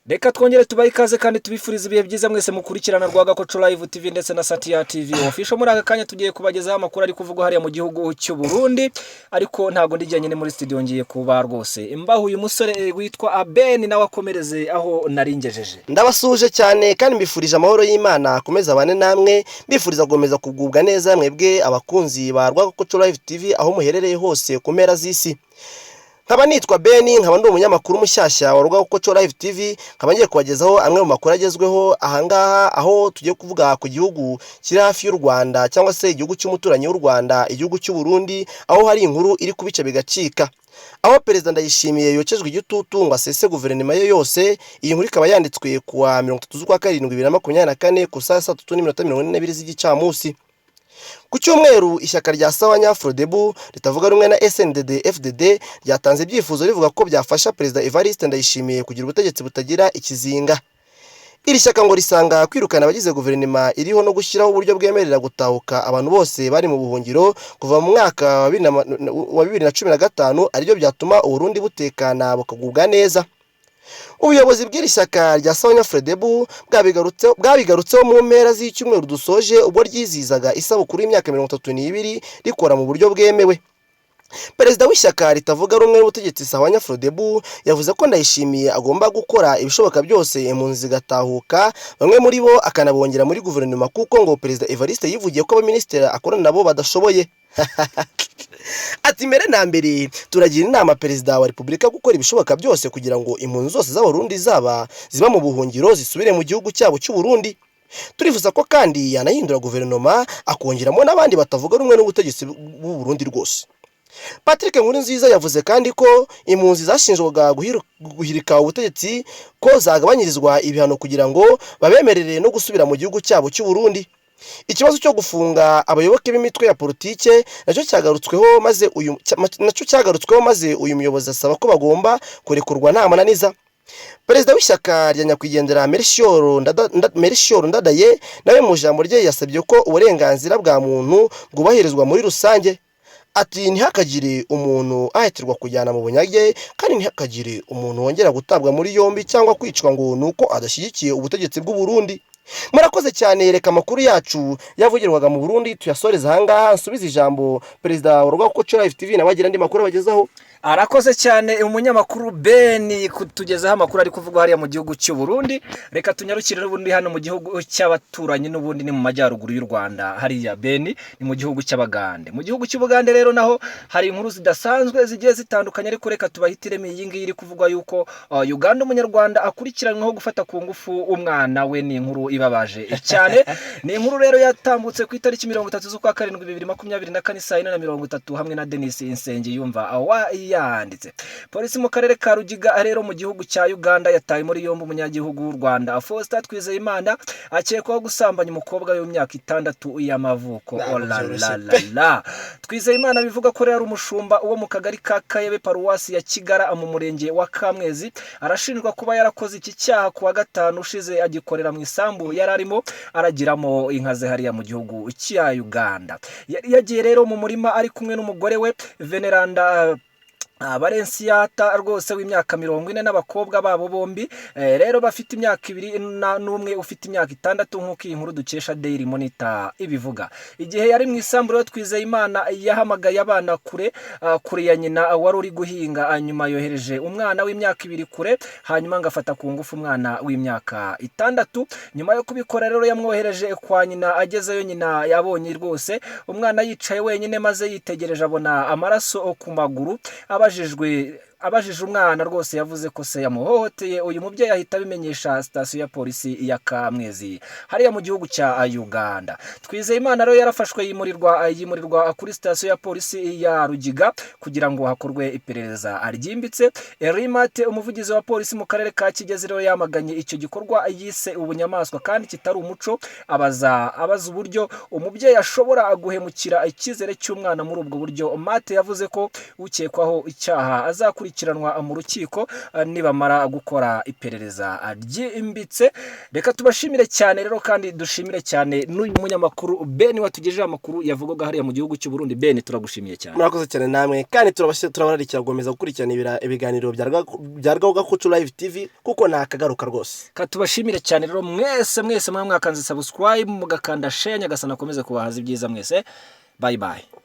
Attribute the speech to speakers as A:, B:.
A: Reka twongere tubahe ikaze kandi tubifurize ibihe byiza mwese mukurikirana Rwagakoco Live TV ndetse na Satya TV Official. Muri aka kanya tugiye kubagezaho amakuru ari kuvugwa hariya mu gihugu cy'u Burundi, ariko ntabwo ndi jyenyine muri studio, ngiye kuba rwose mbaho uyu musore witwa Aben, nawe akomereze aho nari ngejeje.
B: Ndabasuhuje cyane kandi mbifurije amahoro y'Imana akomeza abane namwe, mbifuriza gukomeza kugubwa neza mwebwe abakunzi ba Rwagakoco Live TV aho muherereye hose ku mpera z'isi. Nkaba nitwa Beni, nkaba ndi umunyamakuru mushyashya wa Rwagakoco Live TV, nkaba ngiye kubagezaho amwe mu makuru agezweho ahangaha, aho tugiye kuvuga ku gihugu kiri hafi y'u Rwanda cyangwa se igihugu cy'umuturanyi w'u Rwanda, igihugu cy'u Burundi, aho hari inkuru iri kubica bigacika, aho Perezida Ndayishimiye yokejwe igitutu ngo asese guverinoma ye yose. Iyi nkuru ikaba yanditswe ku wa 30 z'ukwa karindwi 2024 ku saa 3:42 z'igicamunsi. Ku cyumweru, ishyaka rya Sawanya Frodebu ritavuga rumwe na SNDD FDD ryatanze ibyifuzo rivuga ko byafasha Perezida Evariste Ndayishimiye kugira ubutegetsi butagira ikizinga. Iri shyaka ngo risanga kwirukana abagize guverinoma iriho no gushyiraho uburyo bwemerera gutahuka abantu bose bari mu buhungiro kuva mu mwaka wa 2015 aribyo byatuma Uburundi butekana bukagubwa neza. Ubuyobozi bw'iri shyaka rya Sawanya Frodebu bwabigarutseho mu mpera z'icyumweru dusoje, ubwo ryizihizaga isabukuru y'imyaka 32 rikora mu buryo bwemewe. Perezida w'ishyaka ritavuga rumwe n'ubutegetsi Sawanya Frodebu yavuze ko Ndayishimiye agomba gukora ibishoboka byose impunzi zigatahuka, bamwe muri bo akanabongera muri guverinoma, kuko ngo Perezida Evariste yivugiye ko abaminisitiri akorana nabo badashoboye. Ati: "Mbere na mbere turagira inama Perezida wa Repubulika gukora ibishoboka byose kugira ngo impunzi zose z'Abarundi zaba ziba mu buhungiro zisubire mu gihugu cyabo cy'u Burundi. Turifuza ko kandi yanahindura guverinoma akongeramo n'abandi batavuga rumwe n'ubutegetsi bw'u Burundi rwose." Patrick Nkurunziza yavuze kandi ko impunzi zashinjwaga guhirika ubutegetsi ko zagabanyirizwa ibihano kugira ngo babemerere no gusubira mu gihugu cyabo cy'u Burundi. Ikibazo cyo gufunga abayoboke b'imitwe ya politike nacyo cyagarutsweho, maze uyu muyobozi asaba ko bagomba kurekurwa nta mananiza. Perezida w'ishyaka rya nyakwigendera Melchior Ndadaye nawe mu ijambo rye yasabye ko uburenganzira bwa muntu bwubahirizwa muri rusange. Ati: "Ntihakagire umuntu ahatirwa kujyana mu bunyage, kandi ntihakagire umuntu wongera gutabwa muri yombi cyangwa kwicwa ngo ni uko adashyigikiye ubutegetsi bw'u Burundi." Murakoze cyane. Reka amakuru yacu yavugirwaga mu Burundi tuyasoreze ahangaha, nsubize ijambo perezida wa Rwagakoco Live TV nawe agira andi makuru abagezaho.
A: Arakoze cyane umunyamakuru Ben kutugezaho amakuru ari kuvugwa hariya mu gihugu cy'u Burundi. Reka tunyarukire n'ubundi hano mu gihugu cy'abaturanyi, n'ubundi ni mu majyaruguru y'u Rwanda hariya Ben, ni mu gihugu cy'Abagande. Mu gihugu cy'Ubugande rero naho hari inkuru zidasanzwe zigiye zitandukanye, ariko reka tubahitiremo iyi ngiyi iri kuvugwa yuko Uganda umunyarwanda akurikiranyweho gufata ku ngufu umwana we. Ni inkuru ibabaje cyane. Ni inkuru rero yatambutse ku itariki 30 z'ukwa karindwi 2024 saa 4:30 hamwe na Denis Nsengiyumva wa yanditse. Polisi mu karere ka Rugiga rero mu gihugu cya Uganda yataye muri yombi umunyagihugu w'u Rwanda Faustin Twizeyimana, akekwaho gusambanya umukobwa w'imyaka 6 y'amavuko.
B: Ntabwo
A: Oh la
B: byoroshye
A: la
B: pe.
A: la la. Twizeyimana bivuga ko rero ari umushumba wo mu kagari ka Kayebe, paruwasi ya Kigara mu murenge wa Kamwezi, arashinjwa kuba yarakoze iki cyaha ku wa gatanu ushize, agikorera mu isambu yari arimo aragiramo inka ze hariya mu gihugu cya Uganda. Yari yagiye rero mu murima ari kumwe n'umugore we Veneranda Balenciata rwose w'imyaka 40 n'abakobwa babo bombi rero bafite imyaka 2 n'umwe ufite imyaka 6, nk'uko iyi nkuru dukesha Daily Monitor ibivuga. Igihe yari mu isambu rero, Twizeyimana yahamagaye abana kure kure ya nyina wari uri guhinga, hanyuma yohereje umwana w'imyaka 2 kure, hanyuma ngo afata ku ngufu umwana w'imyaka 6. Nyuma yo kubikora rero yamwohereje kwa nyina. Agezeyo nyina yabonye rwose umwana yicaye wenyine, maze yitegereje abona amaraso ku maguru. Abajije umwana rwose yavuze ko se yamuhohoteye. Uyu mubyeyi ahita abimenyesha sitasiyo ya polisi ya Kamwezi hariya mu gihugu cya Uganda. Twizeyimana rero yarafashwe yimurirwa kuri sitasiyo ya polisi ya Rugiga kugira ngo hakorwe iperereza ryimbitse. Erimate, umuvugizi wa polisi mu karere ka Kigezi rero, yamaganye icyo gikorwa yise ubunyamaswa kandi kitari umuco, abaza uburyo umubyeyi ashobora guhemukira icyizere cy'umwana muri ubwo buryo. Mate yavuze ko ukekwaho icyaha azakurikiranwa. gukurikiranwa mu rukiko nibamara gukora iperereza ryimbitse. Reka tubashimire cyane rero, kandi dushimire cyane n'uyu munyamakuru Ben watugejejeho amakuru yavugwaga hariya mu gihugu cy'u Burundi. Ben, turagushimiye cyane.
B: Murakoze cyane namwe, kandi turabararikira gukomeza gukurikirana ibiganiro bya Rwagakoco Live TV, kuko ni akagaruka rwose.
A: Katubashimire cyane rero mwese mwese muba mwakanze subscribe, mugakanda share. Nyagasani akomeze kubahaza ibyiza mwese. Bye bye.